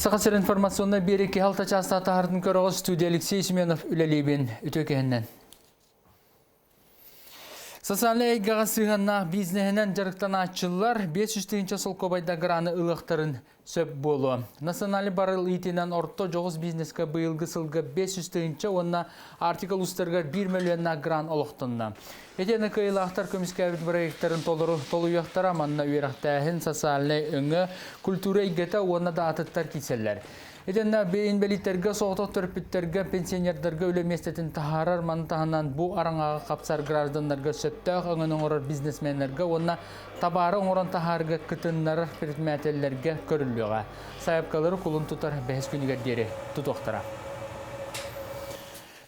Саха сир информационнай биэри киһи алта чаастаах таһаартын көрөҕүт студия Алексей Семенов үлэлиибин. Үтүө киһиннэн. Социальнай эйгэҕэ сыһыаннаах бизнеһинэн дьарыктанааччылар 500 тыһыынча солкуобайда граны ылыахтарын сөп буолуо. Национальный барыл иитинэн орто дьоҕус бизнеска быйылгы сылга 500 тыһыынча уонна Арктика улуустарыгар 1 миллионнаах грант олохтонно. Итиэннэ кыайыылаахтар көмүскээбит проектарын толору толуйуохтара, манна үөрэхтээһин, социальнай өҥө, культура эйгэтэ уонна да атыттар киирсэллэр. Итиннэ инбэлииттэргэ, соҕотох төрөппүттэргэ, пенсионердарга үлэ миэстэтин таһаарар, маны таһынан бу араҥаҕа хапсар гражданнарга сөптөөх өҥөнү оҥорор бизнесменнэргэ уонна табаары оҥорон таһаарга кытыннарар предпринимателлэргэ көрүллүөҕэ. Сайаапкалары кулун тутар бэһис күнүгэр диэри тутуохтара.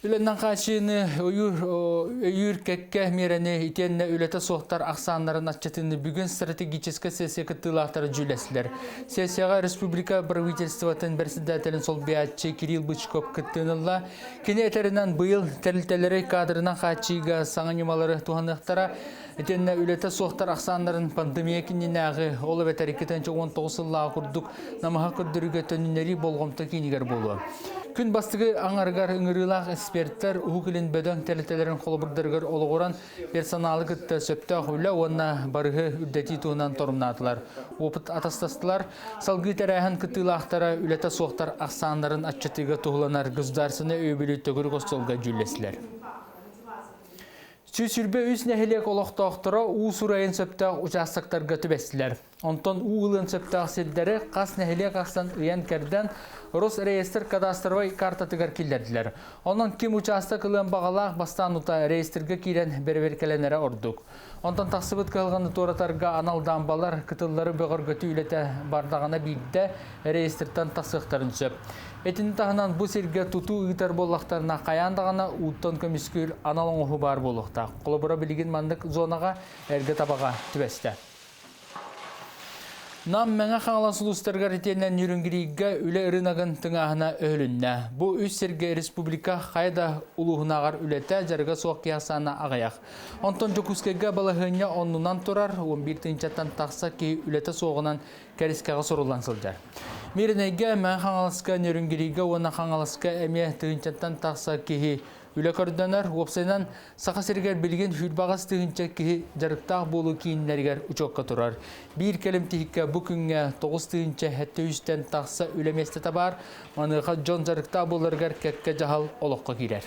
Үлэннэн хааччыйыыны өйүүр кэккэ миэрэни итиэннэ үлэтэ суохтар ахсааннарын аччатыыны бүгүн стратегическай сессия кыттыылаахтара дьүүллэстилэр. Сессияҕа республика правительствотын председателин солбуйааччы Кирилл Бычков кыттыыны ылла. Кини этэринэн быйыл тэрилтэлэри кадрынан хааччыйыыга саҥа ньымалары туһаныахтара. Итиэннэ үлэтэ суохтар ахсааннарын пандемия кининээҕи, ол эбэтэр 2019 сыллааҕы курдук намыһах көрдөрүүгэ төнүннэрии болҕомто киинигэр буолуо. Күн бастакы аҥарыгар ыҥырыылаах эксперттэр Уһук Илин бөдөҥ тэрилтэлэрин холобурдарыгар олоҕуран персоналы кытта сөптөөх үлэ уонна барыһы үрдэтии туһунан торумнаатылар. Опыт атастастылар. Салгыы тэрээһин кыттыылаахтара үлэтэ суохтар ахсааннарын аччатыыга туһуланар государственнай өйөбүлү төгүрүк остуолга дьүүллэстилэр. 123 нэһилиэк олохтоохторо уу сурайын сөптөөх учаастактарга түбэстилэр. Онтон уу ылыан сөптөөх сирдэри хас нэһилиэк ахсын ыйан-кэрдэн Росреестр кадастровай картатыгар киллэрдилэр. Онон ким учаастак ылыан баҕалаах бастаан утаа реестргэ киирэн бэрэбиэркэлэнэрэ ордук. Онтон тахсыбыт кыһалҕаны туоратарга анал даамбалар кытыллары бөҕөргөтүү үлэтэ бардаҕына биирдэ реестртэн тахсыахтарын сөп. Итини таһынан бу сиргэ тутуу ыытар буоллахтарына хайаан даҕаны ууттан көмүскүүр анал оҥоһуу баар буолуохтаах. Холобура билигин маннык зонаҕа эргэ табаҕа түбэстэ. Нам Мэҥэ Хаҥалас улуустарыгар итиэннэ Ньүрүҥгириигэ үлэ ырыынагын тыҥааһына өһүлүннэ. Бу үс сиргэ республика хайа да улууһунааҕар үлэтэ, дьарыга суох киһи ахсаана аҕыйах. Онтон Дьокуускайга балаһыанньа оннунан турар, 11 тыһыынчаттан тахса киһи үлэтэ суоҕунан кэрискэҕэ суруллан сылдьар. Мииринэйгэ, Мэҥэ Хаҥаласка, Нөрүҥгириигэ уонна Хаҥаласка эмиэ тыһыынчаттан тахса киһи үлэ көрдөнөр. Уопсайынан, Саха сиригэр билигин сүүрбэҕэс тыһыынча киһи дьарыктаах буолуу кииннэригэр учуокка турар. Биир кэлим тиһиккэ бу күҥҥэ 9 700-тэн тахса үлэ миэстэтэ баар. Маныаха дьон дьарыктаах буоларыгар кэккэ дьаһал олоххо киирэр.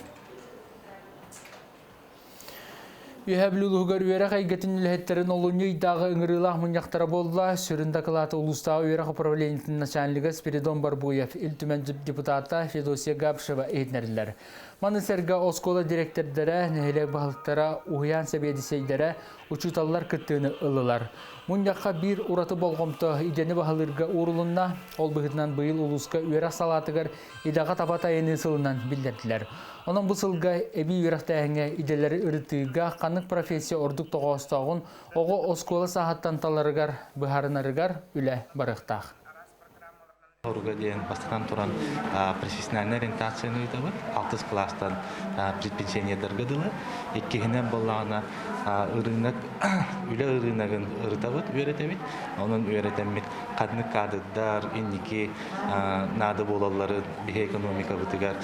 Үөһээ Бүлүү улууһугар үөрэх эйгэтин үлэһиттэрин олунньу ыйдааҕы ыҥырыылаах мунньахтара буолла. Сүрүн дакылааты улуустааҕы үөрэх управлениетын начальнига Спиридон Барбуев, Ил Түмэн депутата Федосия Габышева иһитиннэрдилэр. Маны сэргэ оскуола дириэктэрдэрэ, нэһилиэк баһылыктара, уһуйаан сэбиэдиссэйдэрэ, учууталлар кыттыыны ыллылар. Мунньахха биир ураты болҕомто идэни баһылыырга уурулунна. Ол быһыытынан быйыл улууска үөрэх салаатыгар идэҕэ таба тайыныы сылынан биллэрдилэр. Онон бу сылга эбии үөрэхтээһиҥҥэ идэлэри ырытыыга ханнык профессия ордук тоҕоостооҕун оҕо оскуола сааһыттан таларыгар, быһаарынарыгар үлэ барыахтаах. Соруга диэн бастатан туран профессиональнай ориентацияны ыытабыт. Алтыс кылаастан предпенсионердарга дылы. Иккиһинэн буоллаҕына ырыынак үлэ ырыынагын ырытабыт, үөрэтэбит. Онон үөрэтэммит ханнык кадрдар инники наада буолалларын биһи экономикабытыгар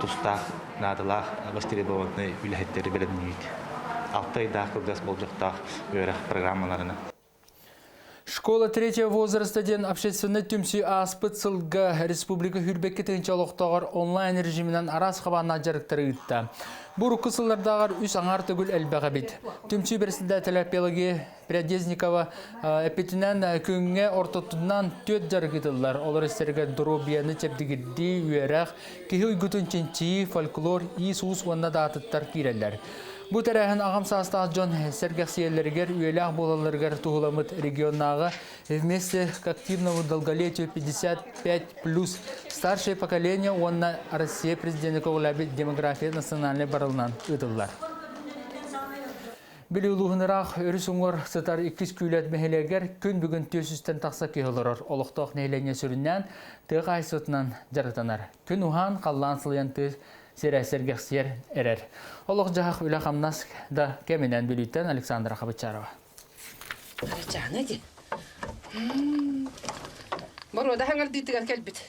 тустаах наадалаах востребованный үлэһиттэри бэлэмниибит. Алта ыйдаах кылгас болдьохтоох үөрэх программаларынан. Школа третьего возраста диэн общественнай түмсүү ааспыт сылга республика хүрбэкки тыһыынча олохтооҕор онлайн режиминэн араас хабааннаах дьарыктары ыытта. Бу урукку сыллардааҕар үс аҥаар төгүл элбэх эбит. Түмсүү председателэ Пелагея Прядезникова эппитинэн күҥҥэ ортотунан түөрт дьарык ыытыллар. Олор истэригэр доруобуйаны чэбдигирдии, үөрэх, киһи уйгутун чинчийии, фольклор, иис-уус уонна даатыттар киирэллэр. Бу тэрээһин аҕам саастаах дьон сэргэхсийэллэригэр, үйэлээх буолалларыгар туһуламмыт регионнааҕы «Вместе к активному долголетию 55+, старшее поколение» уонна Россия президенэ көҕүлээбит демография национальнай барылынан ыытыллар. Бүлүү улууһун ыраах өрүс уҥуор сытар иккис күүлэт нэһилиэгэр күн бүгүн 400-тэн тахса киһи олорор. Олохтоох нэһилиэнньэ сүрүннээн тыа хаһаайыстыбатынан дьарыктанар. Күн уһаан, халлаан сылыйан тыа сирэ сэргэхсийэр эрэр. Олох-дьаһах үлэ-хамнас да кэминэн Бүлүүттэн Александра Хабычарова. Харачаана ди. Боруода хаҥардыытыгар кэлбит.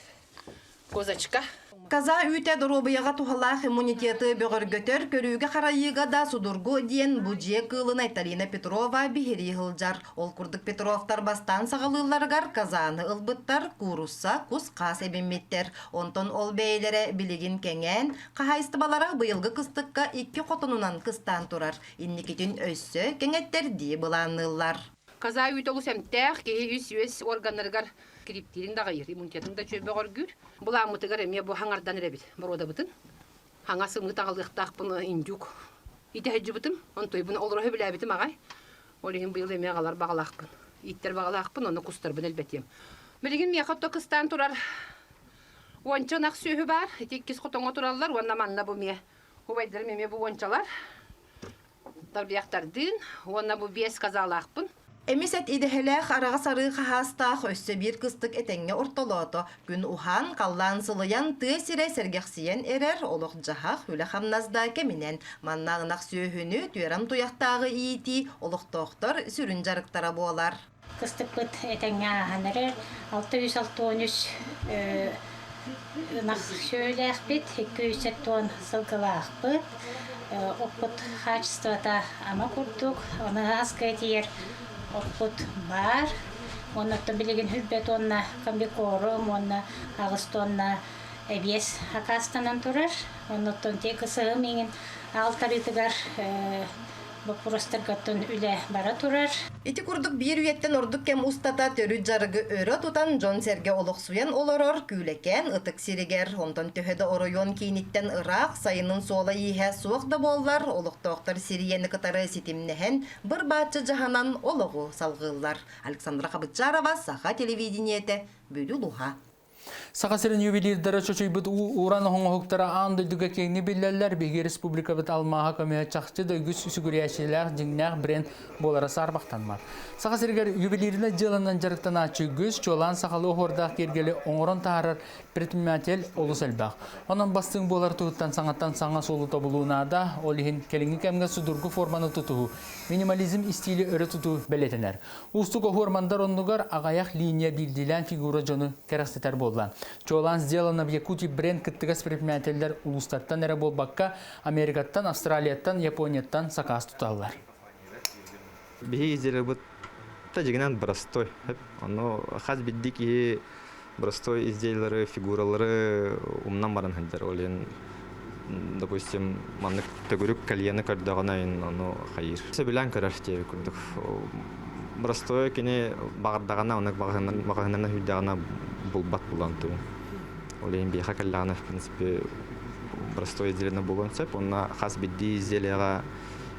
Козочка. Коза үүтэ доруобуйаҕа туһалаах иммунитеты бөҕөргөтөр, көрүүгэ-харайыыга да судургу диэн бу дьиэ кыылын Айталина Петрова биһирии сылдьар. Ол курдук Петровтар бастаан саҕалыылларыгар козаны ылбыттар, куурусса, кус-хаас эбиммиттэр. Онтон ол бэйэлэрэ билигин кэҥээн, хаһаайыстыбалара быйылгы кыстыкка икки хотонунан кыстаан турар. Инникитин өссө кэҥэттэрдии былаанныыллар. Коза үүтэ олус эмтээх, киһи үс-үөс органнарыгар кириптиирин даҕайыр, иммунитетын да үчүгэй бөҕөргүүр. Былааммытыгар эмиэ бу хаҥардан эрэбит боруодабытын. Хаҥас ымыы таҕылыахтаахпын индюк итэһэдьибытым, онтуйбун олоро сөбүлээбитим аҕай. Ол иһин быйыл эмиэ аҕалар баҕалаахпын. Ииттэр баҕалаахпын, онно кустарбын элбэтиэм. Билигин миэхэ отто кыстаан турар уонча ынах сүөһү баар. Ити иккис хотоҥҥо тураллар уонна манна бу эмиэ убайдарым эмиэ бу уончалар. Тарбыйахтардыын уонна бу биэс казалаахпын. Эмис эт идэһэлээх араҕас арыы хаһаастаах өссө биир кыстык этэҥҥэ ортолоото. Күн уһаан, халлаан сылыйан, тыа сирэ сэргэхсийэн эрэр, олох-дьаһах, үлэ-хамнас да кэминэн. Манна ынах сүөһүнү, түөрэм туйахтааҕы иитии олохтоохтор сүрүн дьарыктара буолар. Кыстыкпыт этэҥҥэ ааһан эрэр. 663 ынах сүөһүлээхпит, 270 сылгылаахпыт. Оппут хаачыстыбата ама курдук, ону аска тиийэр оппут баар. Оннуттан билигин хүрбэ тонна комбикорм уонна 8 тонна эбиэс акаастанан турар. Оннуттан тиэ кысыһым иҥин аалтарыытыгар боппуруостаргаттан үлэ бара турар. Ити курдук биир үйэттэн ордук кэм устата төрүт дьарыгы өрө тутан дьон-сэргэ олохсуйан олорор Күүлэкээн ытык сиригэр, онтон төһө да оройуон кииниттэн ыраах, сайынын суола-ииһэ суох да буоллар, олохтоохтор сирийэни кытары ситимнэһэн, быр-бааччы дьаһанан олоҕу салҕыыллар. Александра Хабытчарова, Саха телевидениетэ, Бүлүү улууһа. Саха сирин ювелирдара чочуйбут ууран оҥоһуктара аан дойдуга киэҥник биллэллэр. Биһиги республикабыт алмааһа көмүһэ чахчы да үгүс сүгүрүйээччилээх дьиҥнээх бренд буолара саарбахтанмат. Саха сиригэр ювелирнай дьыаланан дьарыктанааччы үгүс, чуолаан сахалыы оһуордаах киэргэли оҥорон таһаарар предприниматель олус элбэх. Онон бастыҥ буолар туһуттан саҥаттан саҥа суолу тобулуу наада. Ол иһин кэлиҥҥи кэмҥэ судургу форманы тутуһуу, минимализм истиили өрө тутуу бэлиэтэнэр. Уустук оһуормандар оннугар аҕайах линия биирдиилээн фигура дьону кэрэхсэтэр буолла. Чуолаан «Сделано в Якутии» бренд кыттыгас предпринимателлэр улуустартан эрэ буолбакка, Америкаттан, Австралияттан, Японияттан сакаас туталлар. Биһиги изделиебыт дьиҥинэн простой. Ону хас биирдии киһи простой изделиелары, фигуралары умнан баран сылдьар. Ол иһин, допустим, маннык төгүрүк кальяны көрдөҕүнэ ону хайыыр. Сөбүлээн көрөр диэби курдук. Простой кини баҕардаҕына, ону маҕаһыыннарынан сүүрдэҕинэ булбат булан туйун. Ол иһин биһиэхэ кэллэҕинэ, в принципе, простой изделиены булуон сөп. Уонна хас биирдии изделиеҕа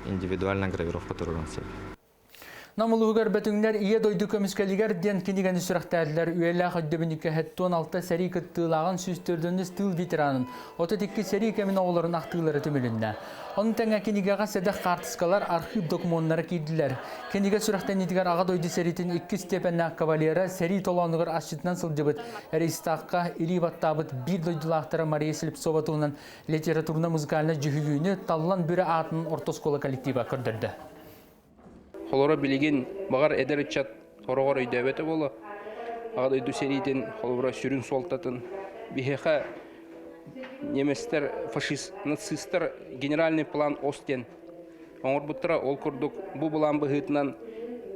индивидуально гравировка туруоран сөп. Нам улууһугар Бөтүҥнэр Ийэ дойду көмүскэлигэр диэн кинигэни сүрэхтээтилэр. Үйэлээх өйдөбүнньүккэ 76 сэрии кыттыылааҕын 104 тыыл ветеранын, 32 сэрии кэмин оҕолорун ахтыылара түмүлүннэ. Ону тэҥэ кинигэҕэ сэдэх хаартыскалар, архыып докумуоннара киирдилэр. Кинигэ сүрэхтэниитигэр Аҕа дойду сэриитин иккис степеннээх кавалера сэрии толоонугар асчытынан сылдьыбыт Рейстахха илии баттаабыт биир дойдулаахтара Мария Слепцова туһунан литературно-музыкальнай дьүһүйүүнү Таллан Бүрэ аатынан орто оскуола коллектива көрдөрдө. Холоро билигин баҕар эдэр ыччат хороҕор өйдөөбөтө буолуо. Аҕа дойду сэриитин холобура сүрүн суолтатын биһиэхэ немецтэр фашист нацистар генеральный план ОС диэн оҥорбуттара. Ол курдук бу былаан быһыытынан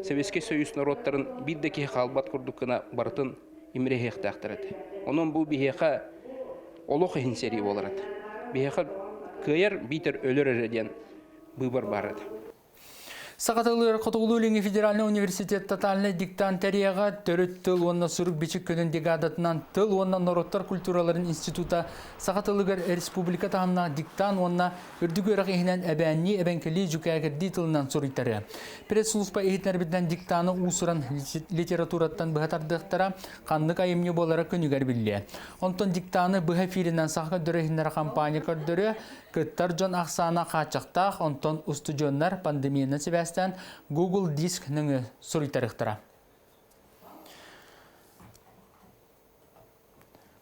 Советский Союз норуоттарын биир да киһи хаалбат курдук гына барытын имирэһиэхтээхтэр этэ. Онон бу биһиэхэ олох иһин сэрии буолар этэ. Биһиэхэ кыайар биитэр өлөр эрэ диэн быыбар баар этэ. Саха тылыгар Хотугулуу-Илиҥҥи федеральнай университет тотальнай диктант тэрийэҕэ төрүт тыл уонна сурук-бичик күнүн декадатынан тыл уонна норуоттар культураларын института саха тылыгар республика таһымнаах диктант уонна үрдүк үөрэх иһинэн эбээннии, эбэҥкилии, дьүкээгирдии тылынан суруйтарыа. Пресс-служба иһитиннэрбитинэн диктаны уус-уран литератураттан быһа тардыахтара, ханнык айымньы буолара күнүгэр биллиэ. Онтон диктаны быһа эфиринэн саха көрдөрөр иһиннэрэ компания көрдөрүө, Кыттар дьон ахсаана хааччахтаах, онтон устудьуоннар пандемиянан сибээстээн Google Диск нөҥүө суруйтарыахтара.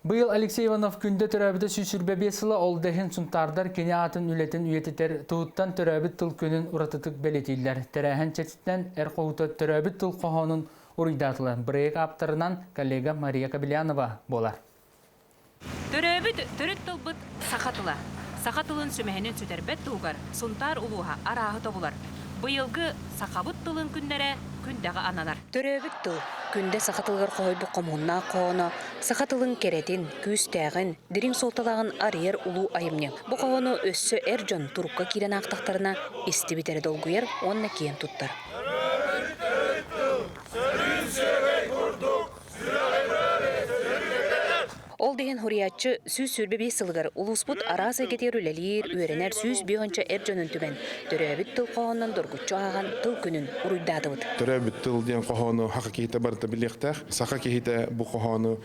Быйыл Алексей Иванов күндэ төрөөбүтэ 125 сыла, ол да иһин сунтаардар кини аатын үлэтин үйэтитэр туһуттан төрөөбүт тыл күнүн уратытык бэлиэтииллэр. Тэрээһин чэрчитинэн эр хоһуута төрөөбүт тыл хоһоонун уруйдаатылар. Бырайыак ааптарынан коллега Мария Кобельянова буолар. Төрөөбүт төрүт тылбыт саха тыла. Саха тылын сүмэһинин сүтэрбэт туһугар Сунтаар улууһа арааһы тобулар. Быйылгы сахабыт тылын күннэрэ күндэҕэ ананар. Төрөөбүт тыл, күндэ саха тылыгар хоһуйбут хомуһуннаах хоһооно саха тылын кэрэтин, күүстээҕин, дириҥ суолталааҕын арыйар улуу айымньы. Бу хоһоону өссө эр дьон турукка киирэн аахтахтарына истибит эрэ долгуйар уонна киэн туттар. Төрөөбүт төрүт тыл, сөрүүн сүөгэй курдук сүрэҕи Ол да иһин суруйааччы 125 сылыгар улууспут араас эйгэтигэр үлэлиир, үөрэнэр 105 эр дьонун түмэн, төрөөбүт тыл хоһоонунан доргуччу ааҕан тыл күнүн уруйдаатыбыт. Төрөөбүт тыл диэн хоһоону саха киһитэ барыта билиэхтээх. Саха киһитэ бу хоһоону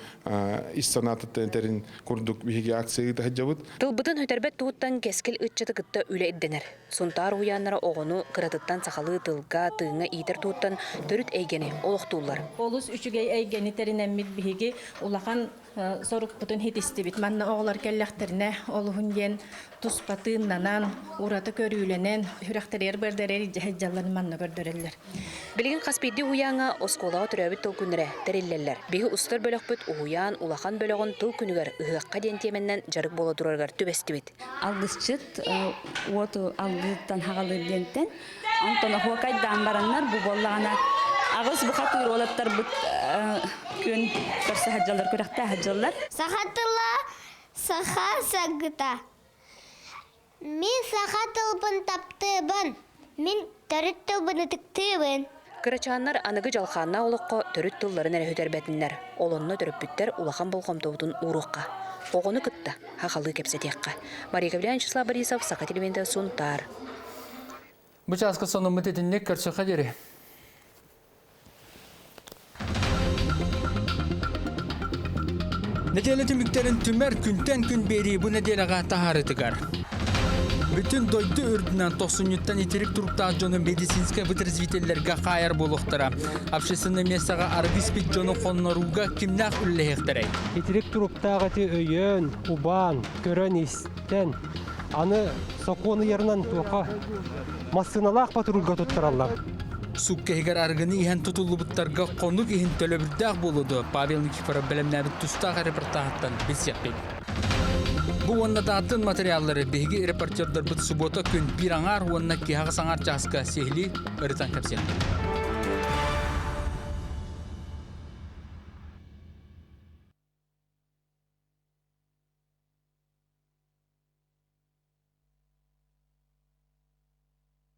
ис санаатыттан этэрин курдук биһиги акция ыыта сылдьабыт. Тылбытын сүтэрбэт туһуттан кэскил ыччаты кытта үлэ ирдэнэр. Сунтаар уһуйааннара оҕону кыратыттан сахалыы тылга, тыыҥҥа иитэр туһуттан төрүт эйгэни олохтууллар. Олус үчүгэй эйгэни тэринэммит биһиги улахан сорукпутун хитистибит. Манна оҕолор кэллэхтэринэ олуһун диэн туспа тыыннанан, ураты көрүүлэнэн, сүрэхтэригэр быардарыгар илдьэ сылдьалларын манна көрдөрөллөр. Билигин хас биирдии уһуйааҥҥа оскуолаҕа төрөөбүт тыл күннэрэ тэриллэллэр. Биһи устар бөлөхпүт уһуйаан улахан бөлөҕүн тыл күнүгэр ыһыахха диэн тиэмэннэн дьарык буола турарыгар түбэстибит. Алгысчыт уоту алгыыттан хаҕалыыр диэнтэн онтон оһуокайдаан бараннар бу буоллаҕына аҕыс бухатыыр уолаттарбыт күөн көрсө сылдьаллар күрэхтээх сылдьаллар. Саха тыла саха саргыта. Мин саха тылбын таптыыбын. Мин төрүт тылбын ытыктыыбын. Кырачааннар аныгы дьалхааннаах олоххо төрүт тылларын эрэ сүтэрбэтиннэр. Ол онно төрөппүттэр улахан болҕомтобутун ууруохха. Оҕону кытта хахалыы кэпсэтиэххэ. Мария Кавлян, Вячеслав Борисов, Саха телевидениетэ Сунтаар. Бу чааска сонуммут итинник көрсөхө диэри. Нэдиэлэ түмүктэрин түмэр күнтэн күн биэрии бу нэдиэлэҕэ таһаарытыгар. Бүтүн дойду үрдүнэн тохсунньуттан итирик туруктаах дьону медицинскэй вытрезвителлэргэ хаайар буолуохтара. Общественнай миэстэҕэ арыгы испит дьону хоннорууга кимнээх үлэлэһиэхтэрэй? Итирик туруктаах эти өйөөн, убаан, көрөн-истэн, аны сокуон ыйарынан туохха массыыналаах патрульга туттараллар. Сукка иһигэр арыгыны иһэн тутуллубуттарга хонук иһин төлөбүрдээх буолуо дуо? Павел Никифоров бэлэмнээбит тустаах репортаһыттан билсиэхпит. Бу уонна да атын материаллары биһиги репортердарбыт суббота күн биир аҥаар уонна киһаҕа саҥар чааска сиһилии ырытан кэпсиэхпит.